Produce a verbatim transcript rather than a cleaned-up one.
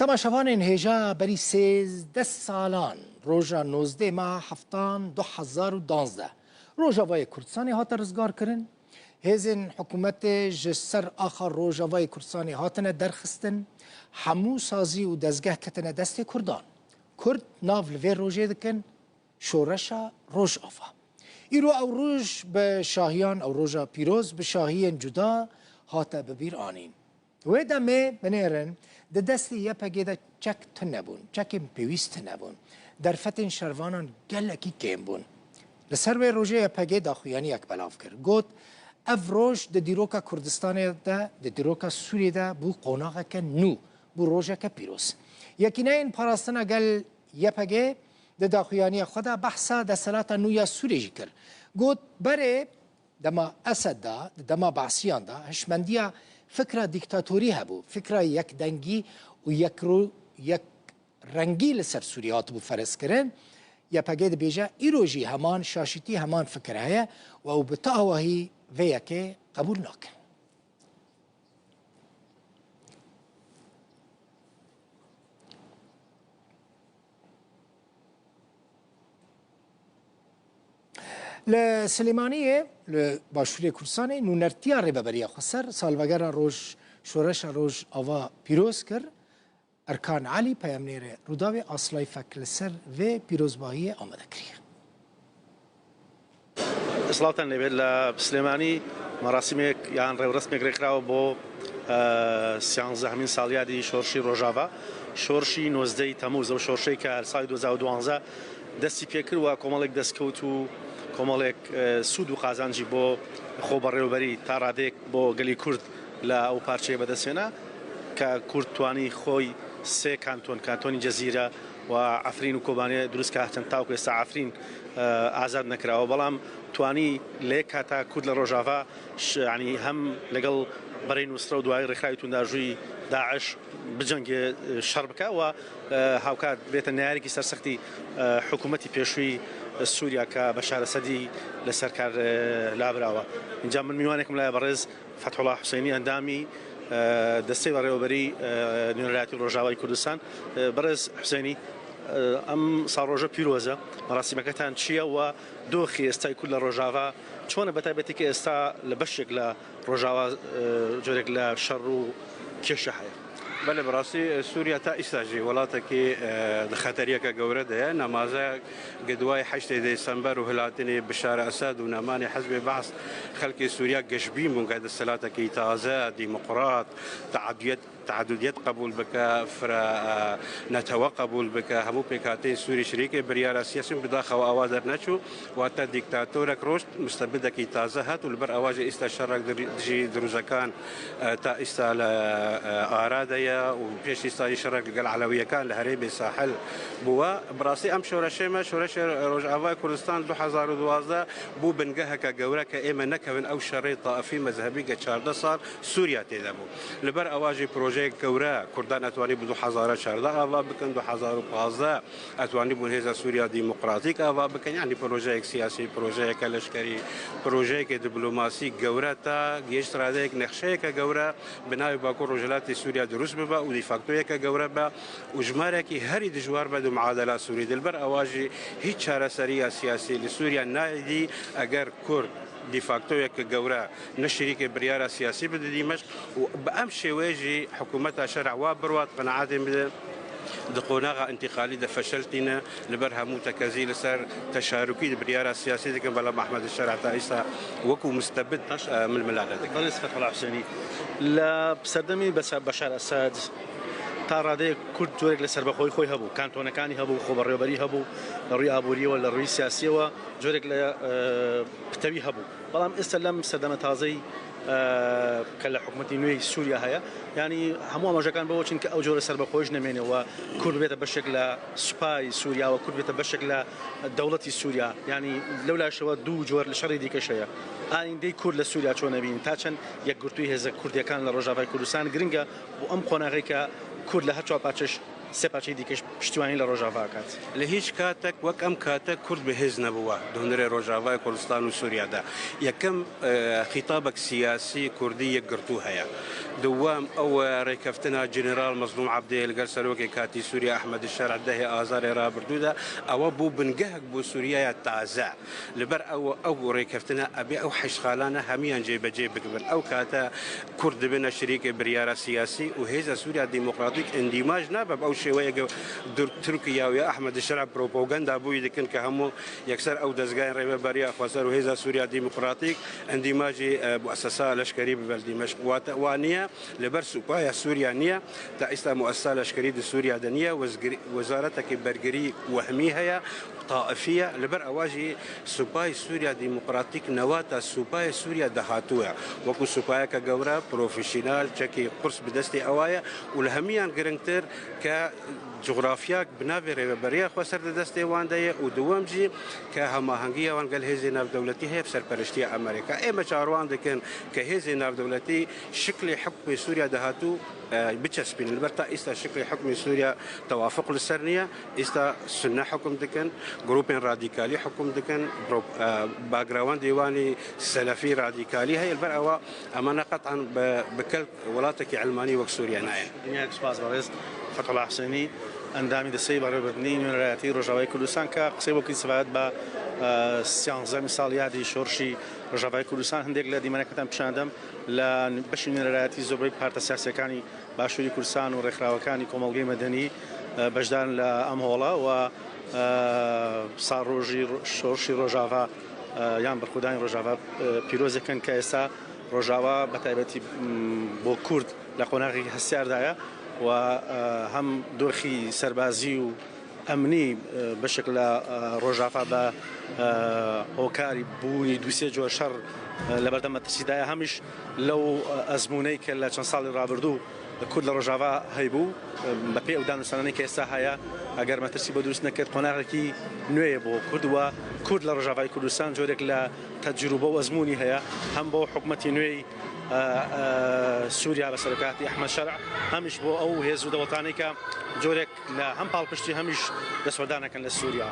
Temaşevanên hêja, berî sêzdeh salan, roja nozdeh meha heftan du hezar û duwazdeh, Rojavayê Kurdistanê hate rizgarkirin. Hêzên hikûmetê ji ser axa Rojavayê Kurdistanê hatine derxistin. Hemû sazî û dezgeh ketine destê Kurdan. Kurd nav li vê rojê dikin Şoreşa Rojava. Îro ew roj bi şahiyan, ew roja pîroz bi şahiyên cuda hate bi bîr anîn. Wê demê, binêrin, di destê Y P G de çek tune bûn, çekên pêwîst tune bûn. Derfetên şervanan gelekî kêm bûn. Li ser wê rojê Y P G daxuyaniyek belav kir. Got, ev roj di dîroka Kurdistanê de, di dîroka Sûriyê de bû qonaxeke nû, bû rojeke pîroz. Yekîneyên Parastina Gel, Y P G, di daxuyaniya xwe de behsa desthilata nû ya Sûriyê jî kir. Got, berê dema Esed de, di dema Be'siyan de, hişmendiya fikra dîktatorî hebû, fikra yekdengî û yekro-, yekrengî li ser Sûriyê hatibû ferezkirin. Y P G dibêje, îro jî heman şaşîtî, heman fikir heye û ew bi tu awahî vê yekê qebûl nakin. Li Silêmaniyê, li Başûrê Kurdistanê, nûnertiya Rêveberiya Xweser salvegera roj, Şoreşa Rojava pîroz kir. Erkan Elî, peyamnêrê Rûdawê, aslayfek li ser vê pîrozbahiyê amade kiriye. Silavtan lê be. Li Silêmanî merasîmek yan rêwresmek rêkirawe bo, e, siyanzdehemîn saliyadî şorşî Rojava. Şorşî nozdehî Temûz, ew şorşê ke li salê du hezar û duwazdeh destî pê kir û komelek destkewt û komelek, e, sûd û qazancî bo xweberêwberî ta radeyek bo gelî Kurd li ew parçeyê bi dest hêna, ke Kurd twanî xwe sê kanton, kantonî Cezîre û Efrîn û Kobanê dirust ke, hatan tawkû êsta Efrîn, e, azad nekirawe. Belam twanî lê kata Kurd li Rojava, ş-, yanî hem legel berê Nusra û duwayî rêkirayî tundarjûyî DAIŞ bicengê, e, şer bike û, e, hawka bête neyarekî sersextî, e, hikûmetî pêşûyî, e, Sûriya ke Beşar Esedî li ser kar, e, labirawe. Înca min mîwanekim laye berêz Fethullah Husênî, endamî, e, destê berêwberî, e, nûnerayetî Rojavayê Kurdistan. E, berêz Husênî, e, em sal roja pîroz e. Merasîmeketan çi ye û doxî êstayî Kurd li Rojava çi ne, betaybetî ke êsta li beşek li Rojava, e, corek li şer û kêşe heye? Belê, bi rastî, e, Sûriya ta îsta jî welatekî, e, di xeteriyeke gewre de ye. Nemaze gi duwayê heştê Dêsember û hilatinê Bişar Esed û nemanê Hizbê Behs, xelkê Sûriya geşbîn bûn ke desthilatekî taze, demokrat, teadiyet, teadudiyet qebûl bike, fire, e, netewe qebûl bike, hemû pêkhateyên Sûrî şirîkê biryara siyasî, bi daxewa awa derneçû, wate dîktatorek roj, mustebidekî taze hat û li ber awa jî îsta şerek di-, dijî Dirûzekan, e, ta îsta li, e, ara de ye û pêş îsta jî şerek li gel Elewiyekan li herêmê Sahil bûye. Bi rastî em şoreşê me, şoreşê Rojavayê Kurdistan du hezar û duwazdeh bû bingeheke gewre ke ê me nekevin ew şerê taifî mezhebî ke çardeh sal Sûriya tê de bû. Li ber awa jî projeyek gewre Kurdan etwanî bi du hezar û çardeh ava bikin, du hezar û pazdeh etwanîbûn Hêza Sûriya Demokratîk ava bikin, yanî projeyek siyasî, projeyeke leşkerî, projeyeke diplomasî gewre ta gihişt radeyek nexşeyeke gewre bi navê Bakur Rojhilatê Sûriya dirust bibe û dîfaktoyeke gewre be û jimarekî herî dijwar be di muadela Sûrî de. Li ber awa jî hîç çareseriya siyasî li Sûriya nayê dî eger Kurd dîfaktoyeke gewre ne şirîkê biryara siyasî bide Dîmeşq û bi em şêweyê jî hikûmeta şerê wa birwat qenaetê min de di qonaxa întîqalî de feşeltîne, li ber hemû tekezî li ser teşarukî di biryara siyasî dikin, belam Ehmed Şerê ta îsta wekû mustebid, e, milmila de dikin. Belê, Fethullah Husênî. Li serdemê Besa-, Beşar Esed ta radeyê Kurd corek li serbexweyî xwe hebû, kantonekanî hebû, xweberêwberî hebû, li rûyê aboriyê ve, li rûyê siyasiyê ve corek li, e, pitewî hebû. Belam êsta lem serdema tazeyî, e, ke li hikûmetê nû yê Sûriya heye. Yanî hemû amajekan bi we çin ke ew cor serbexweş nemêne we Kurd bibête beşek li supayê Sûriya we Kurd bibête beşek li dewletê Sûriya. Yanî lewla şewe du cor li şerê dîkeş heye. Ayîndeyê Kurd li Sûriya çone bîn? Ta çend yekgirtûyî hêza Kurdiyekan li Rojavayê Kurdistan giring e û em qonaxê ke Kurd li her çar parçeş sê parçeyê dîkeş piştîwanî li Rojava kat. Li hîç katek wek em katek Kurd bi hêz nebûwe di hundirê Rojavayê Kurdistan û Sûriya de. Yekem, e, xîtabek siyasî Kurdî yekgirtû heye. Dewam ew rêkeftina General Mezlûm Ebdê li gel Serokê Katî Sûriye Ehmed Şerh dehê Azarê rabirdû de, ewe bû bingehek bo Sûriyeya taze. Li ber ew, ew rêkeftina ebê ew heşt xalane hemiyan cêbecê bikivin. Ew kate Kurd dibine şirîkê biryara siyasî û Hêza Sûriya Demokratîk îndîmaj nabe bi ew şêweyeke Dur-, Tirkiye û ya Ehmed Şerh propaganda bûyî dikin ke hemû yekser ew dezgehên Rêveberiya Xweser û Hêza Sûriya Demokratîk îndîmajî, e, muessesa leşkerî bibe li Dîmeşq. Wate, wa niye, li ber supaya Sûriya niye, ta îsta muessesa leşkerî di Sûriya de niye, wezgirî-, wezaretekî bergirî wehmî heye, taifî ye. Li ber ewa jî supayê Sûriya Demokratîk newata supayê Sûriya dahatû ye. Wekû supayeke gewre, profesyonel, çekî qurs bi destê ewa ye û li hemiyan giringtir ke cografyak bi navê Rêveberiya Xweser di destê wan de ye û dewam jî ke hemahengiya wan gel hêzên navdewletî heye bi serpereştiya Amerîka. Ê me çawan dikin ke hêzên navdewletî şiklê hukmê Sûriya dahatû, e, biçespînin. Li ber ta îsta şiklê hukmê Sûriya tewafuq li ser niye. Îsta Sunne hukum dikin, grûpên radîkalî hukum dikin, pro-, e, backgroundê wan î selefî radîkalî heye. Li ber ewa emane qet'an bi, bi kelk welatekî ilmanî wek Sûriye nayên. Dinya spas berêz Fethullah Huseyni, endamî desteyê berêvbirdinî nûnerayetî Rojavayê Kurdistan ke qisey bo kir sebaet be, e, sîyanzdemî saliyadî şorşî Rojavayê Kurdistan hindek li dîmenekatan pişandem li beşî nûnerayetî zobeyî parta siyasiyekanî Başûrî Kurdistan û rêkxrawekani komelgê medenî, e, beşdar in li em hola we, e, sal rojî ro-, şorşî Rojava, e, yan berxwedanî Rojava, e, pîroz dikin ke êsta Rojava bi taybetî, m, bo Kurd li qonaxekî hestiyar de ye we, e, hem doxî serbazî û emnî, e, bi şekla, e, Rojava be, e, hokarî bûnî dûsê cor şer, e, li berdem metirsî de ye. Hemîş lew, e, ezmûneyî ke li çend salê rabirdû Kurd li Rojava heybû, e, bi pê ew danûstananê ke êsta heye, eger metirsî bi durust nekir, qonaxekî nû ye bo Kurd we Kurd li Rojavayê Kurdistan corek li tecrûbe û ezmûnî heye, hem bo hikûmetî nû yê, e, e, Sûriya bi serokatî Ehmed Şerh, hem jî bo ew hêz û dewletanê ke corek li hem palpiştî hem jî destwerdan dikin li Sûriya.